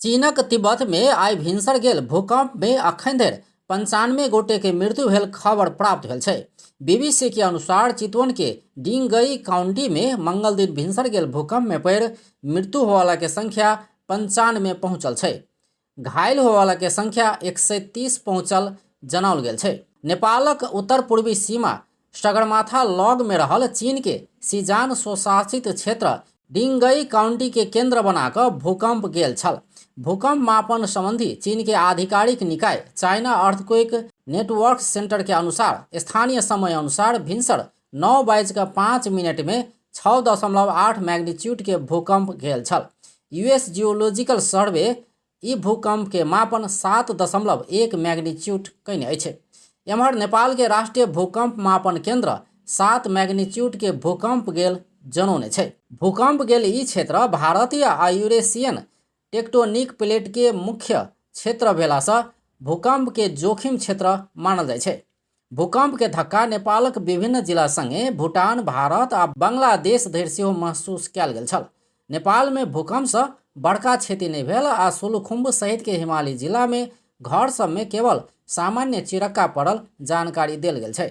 चीनक तिब्बत मे आइ भिनसर गेल भूकंप मे अखन धरि 95 गोटे के मृत्यु भेल खबर प्राप्त भेल छै। बीबीसी के अनुसार चितवन के डिंगई काउंटी में मंगल दिन भिनसर गेल भूकंप में पड़ि मृत्यु होवाला के संख्या 95 पहुंचल छै। घायल होवाला के संख्या 130 पहुंचल जनाओल गेल छै। नेपालक उत्तर पूर्वी सीमा सगरमाथा लग में रहल चीन के सिजान स्वशासित क्षेत्र डिंगई काउंटी के केंद्र बना कऽ भूकंप गेल छल। भूकंप मापन संबंधी चीन के आधिकारिक निकाय चाइना अर्थक्वेक नेटवर्क सेंटर के अनुसार स्थानीय समय अनुसार भिनसर 9:05 में 6.8 मैग्नीट्यूड के भूकंप गेल छल। यूएस जियोलॉजिकल सर्वे ई भूकंप के मापन 7.1 मैग्नीट्यूड कयने अछि। एम्हर नेपाल के राष्ट्रीय भूकंप मापन केंद्र 7 मैग्नीट्यूड के भूकंप गेल जनौने छै। भूकंप गेल ई क्षेत्र भारतीय आ यूरेशियन टेक्टोनिक प्लेट के मुख्य क्षेत्र भेलासँ भूकंप के जोखिम क्षेत्र मानल जाइ छै। भूकंप के धक्का नेपालक विभिन्न जिला संगे भूटान, भारत आ बांग्लादेश धरि सेहो महसूस कयल गेल छल। नेपाल मे भूकंप सँ बड़का क्षति नहि भेल आ सोलुखुम्बु सहित के हिमाली जिला मे घर सब मे केवल सामान्य चिरक्का पड़ल जानकारी देल गेल छै।